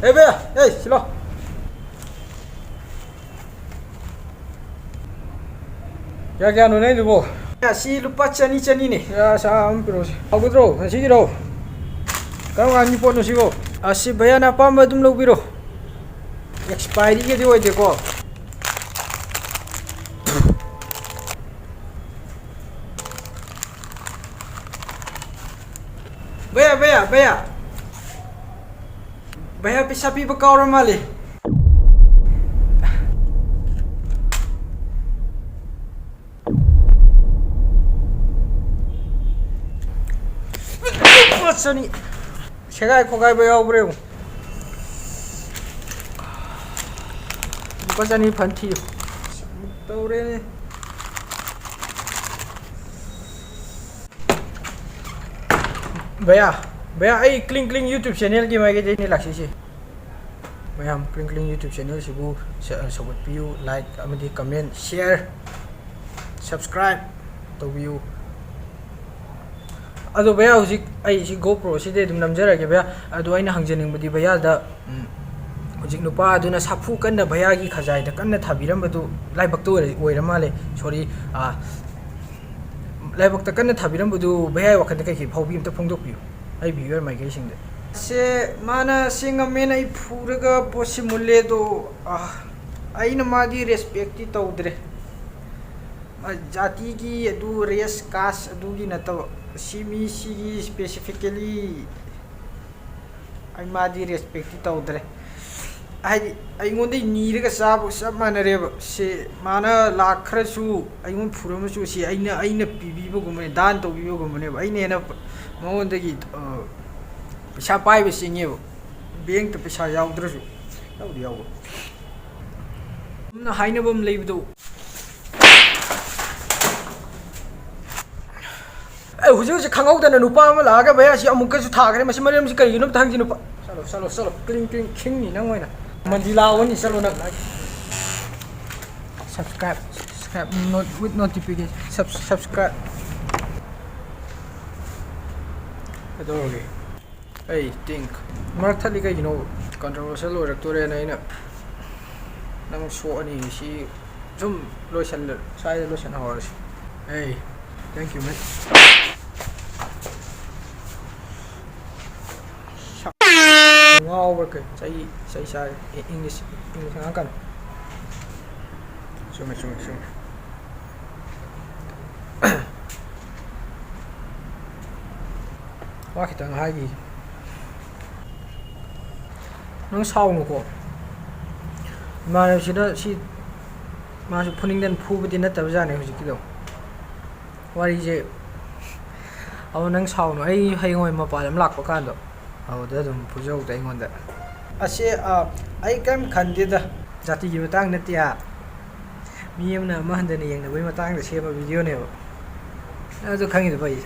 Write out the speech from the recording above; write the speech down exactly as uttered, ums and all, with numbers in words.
ꯑꯦ Bay, ꯑꯦ, ꯁꯤ ꯂꯥꯎ꯫ ꯀꯌꯥ ꯀꯌꯥꯅꯣ ꯅꯪꯒꯤꯗꯨꯕꯣ? ꯑꯁꯤ ꯂꯨꯄꯥ ꯆꯅꯤ, ꯆꯅꯤꯅꯦ꯫ ꯌꯥ, ꯁꯥ ꯑꯃ ꯄꯤꯔꯛꯑꯣꯁꯦ꯫ ꯍꯥꯎꯒꯗ꯭ꯔꯣ ꯉꯁꯤꯒꯤꯔꯣ? ꯀꯔꯝ ꯀꯥꯟꯒꯤ ꯄꯣꯠꯅꯣ ꯁꯤꯕꯣ? ꯑꯁꯤ ꯚꯩꯌꯥꯅ ꯑꯄꯥꯝꯕ ꯑꯗꯨꯝ ꯂꯧꯕꯤꯔꯣ꯫ ꯑꯦꯛꯁꯄꯥꯏꯔꯤꯒꯗꯤ ꯑꯣꯏꯗꯦꯀꯣ꯫ ꯚꯩꯌꯥ, ꯚꯩꯌꯥ, ꯚꯩꯌꯥ꯫ ꯚꯩꯌꯥ, ꯄꯩꯁꯥ ꯄꯤꯕ ꯀꯥꯎꯔ ꯃꯥꯜꯂꯦ꯫ ꯂꯨꯄꯥ ꯆꯅꯤ꯫ ꯁꯦꯒꯥꯏ ꯈꯣꯒꯥꯏꯕ ꯌꯥꯎꯕ꯭ꯔꯥ ꯌꯦꯡꯉꯨ꯫ ꯂꯨꯄꯥ ꯆꯅꯤ ꯐꯟ ꯊꯤꯌꯨ꯫ ꯇꯧꯔꯦꯅꯦ꯫ ꯚꯩꯌꯥ, ꯚꯩꯌꯥ, ꯑꯩ ꯀ꯭ꯂꯤꯡ ꯀ꯭ꯂꯤꯡ YouTube channelꯒꯤ ꯃꯥꯏꯀꯩꯗꯩꯅꯦ ꯂꯥꯛꯆꯩꯁꯦ꯫ ꯃꯌꯥꯝ ꯀ꯭ꯂꯤꯡ ꯀ꯭ꯂꯤꯡ YouTube channelꯁꯤꯕꯨ ꯁ-, ꯁꯧꯒꯠꯄꯤꯌꯨ, like ꯑꯃꯗꯤ comment, share, subscribe ꯇꯧꯕꯤꯌꯨ꯫ ꯑꯗꯣ ꯚꯩꯌꯥ, ꯍꯧꯖꯤꯛ ꯑꯩ ꯁꯤ GoPro ꯁꯤꯗꯩ ꯑꯗꯨꯝ ꯅꯝꯖꯔꯒꯦ ꯚꯩꯌꯥ꯫ ꯑꯗꯣ ꯑꯩꯅ ꯍꯪꯖꯅꯤꯡꯕꯗꯤ ꯚꯩꯌꯥꯗ, ꯎꯝ, ꯍꯧꯖꯤꯛ ꯅꯨꯄꯥ ꯑꯗꯨꯅ ꯁꯥꯐꯨ ꯀꯟꯅ ꯚꯩꯌꯥꯒꯤ ꯈꯖꯥꯏꯗ ꯀꯟꯅ ꯊꯥꯕꯤꯔꯝꯕꯗꯨ ꯂꯥꯏꯕꯛꯇ ꯑꯣꯏꯔ, ꯑꯣꯏꯔ ꯃꯥꯜꯂꯦ꯫ Sorry, ꯑꯥ, ꯂꯥꯏꯕꯛꯇ ꯀꯟꯅ ꯊꯥꯕꯤꯔꯝꯕꯗꯨ ꯚꯩꯌꯥꯒꯤ ꯋꯥꯈꯜꯗ ꯀꯩꯀꯩ ꯐꯥꯎꯕꯤ ꯑꯝꯇ ꯐꯣꯡꯗꯣꯛꯄꯤꯌꯨ꯫ ꯑꯩ viewer ꯃꯥꯏꯀꯩꯁꯤꯡꯗ꯫ ꯁꯦ, ꯃꯥꯅ ꯁꯦ ꯉꯝꯃꯦꯅ ꯑꯩ ꯐꯨꯔꯒ ꯄꯣꯠꯁꯤ ꯃꯨꯜꯂꯦ ꯑꯗꯣ, ꯑꯥ, ꯑꯩꯅ ꯃꯥꯒꯤ respectꯇꯤ ꯇꯧꯗ꯭ꯔꯦ꯫ ꯃꯥ ꯖꯥꯇꯤꯒꯤ ꯑꯗꯨ race caste ꯑꯗꯨꯒꯤ ꯅꯠꯇꯕ꯫ ꯁꯤ ꯃꯤ ꯁꯤꯒꯤ specifically ꯑꯩ ꯃꯥꯗꯤ respectꯇꯤ ꯇꯧꯗ꯭ꯔꯦ꯫ ꯍꯥꯏꯗꯤ ꯑꯩꯉꯣꯟꯗꯩ ꯅꯤꯔꯒ ꯆꯥꯕꯒ ꯆꯞ ꯃꯥꯟꯅꯔꯦꯕ꯫ ꯁꯤ ꯃꯥꯅ ꯂꯥꯛ ꯈꯔꯁꯨ ꯑꯩꯉꯣꯟꯗ ꯐꯨꯔꯝꯃꯁꯨ ꯁꯤ ꯑꯩꯅ, ꯑꯩꯅ ꯄꯤꯕꯤꯕꯒꯨꯝꯕꯅꯦ, ꯗꯥꯟ ꯇꯧꯕꯤꯕꯒꯨꯝꯕꯅꯦꯕ꯫ ꯑꯩꯅ ꯍꯦꯟꯅ ꯃꯉꯣꯟꯗꯒꯤ, ꯑ, ꯄꯩꯁꯥ ꯄꯥꯏꯕ ꯆꯤꯡꯉꯦꯕ꯫ Bankꯇ ꯄꯩꯁꯥ ꯌꯥꯎꯗ꯭ꯔꯁꯨ꯫ ꯌꯥꯎꯗꯤ ꯌꯥꯎꯕ꯫ ꯁꯨꯝꯅ ꯍꯥꯏꯅꯕ ꯑꯃ ꯂꯩꯕꯗꯣ꯫ ꯑꯦ, ꯍꯧꯖꯤꯛ ꯍꯧꯖꯤꯛ ꯈꯪꯍꯧꯗꯅ ꯅꯨꯄꯥ ꯑꯃ ꯂꯥꯛꯑꯒ, "ꯚꯩꯌꯥ, ꯁꯤ ꯑꯃꯨꯛꯀꯁꯨ ꯊꯥꯈ꯭ꯔꯦ, ꯃꯁꯤ ꯃꯔꯝꯁꯤ ꯀꯔꯤꯒꯤꯅꯣ ꯑꯝꯇ ꯍꯪꯁꯤ ꯅꯨꯄꯥ"꯫ ꯆꯠꯂꯣ, ꯆꯠꯂꯣ, ꯆꯠꯂꯣ, ꯀ꯭ꯂꯤꯡ ꯀ꯭ꯂꯤꯡ ꯈꯤꯡꯅꯤ ꯅꯪ ꯑꯣꯏꯅ꯫ ꯃꯟꯗꯤꯂꯥ ꯑꯣꯟꯅꯤ, ꯆꯠꯂꯣ ꯅꯪ꯫ Subscribe, subscribe, not, with notification, sub-, subscribe꯫ ꯀꯩꯗꯧꯔꯒꯦ? ꯑꯩ ꯇꯤꯡ꯫ ꯃꯔꯛ ꯊꯠꯂꯤ ꯀꯩꯒꯤꯅꯣ? Controversial ꯑꯣꯏꯔꯛꯇꯣꯔꯦꯅ ꯑꯩꯅ ꯅꯪ ꯁꯣꯛꯑꯅꯤ, ꯁꯤ ꯁꯨꯝ ꯂꯣꯏꯁꯜꯂ ꯁ꯭ꯋꯥꯏꯗ ꯂꯣꯏꯁꯟꯍꯧꯔꯁꯤ꯫ ꯑꯩ, thank you, man. ꯉꯥꯎꯕ꯭ꯔꯥ ꯀꯩ? ꯆꯩ, ꯆꯩ ꯆꯥꯔꯦ꯫ E-, English, English ꯉꯥꯡꯉꯛꯀꯅꯨ꯫ ꯆꯨꯝꯃꯦ, ꯆꯨꯝꯃꯦ, ꯆꯨꯝꯃꯦ꯫ ꯋꯥ ꯈꯤꯇꯪ ꯍꯥꯏꯈꯤ꯫ ꯅꯪ ꯁꯥꯎꯅꯨꯀꯣ꯫ ꯏꯃꯥꯟꯅꯕꯁꯤꯅ ꯁꯤ, ꯃꯥꯁꯨ ꯐꯨꯅꯤꯡꯗꯅ ꯐꯨꯕꯗꯤ ꯅꯠꯇꯕꯖꯥꯠꯅꯦ ꯍꯧꯖꯤꯛꯀꯤꯗꯣ꯫ ꯋꯥꯔꯤꯁꯦ, ꯑꯗꯣ ꯅꯪ ꯁꯥꯎꯅꯨ, ꯑꯩ ꯍꯌꯦꯡꯋꯥꯏ ꯃꯄꯥꯟ ꯂꯝ ꯂꯥꯛꯄ ꯀꯥꯟꯗꯣ ꯑꯗꯨꯗ ꯑꯗꯨꯝ ꯐꯨꯖꯧꯗ ꯑꯩꯉꯣꯟꯗ꯫ ꯑꯁꯤ, ꯑ, ꯑꯩ ꯀꯔꯤꯝ ꯈꯟꯗꯦꯗ꯫ ꯖꯥꯇꯤꯒꯤ ꯃꯇꯥꯡ ꯅꯠꯇꯦ, ꯍꯥ꯫ ꯃꯤ ꯑꯃꯅ ꯑꯃ ꯍꯟꯊꯅ ꯌꯦꯡꯅꯕꯒꯤ ꯃꯇꯥꯡꯗ ꯁꯦꯝꯕ video ꯅꯦꯕ꯫ ꯑꯗꯨ ꯈꯪꯉꯤꯗꯣ ꯐꯩ,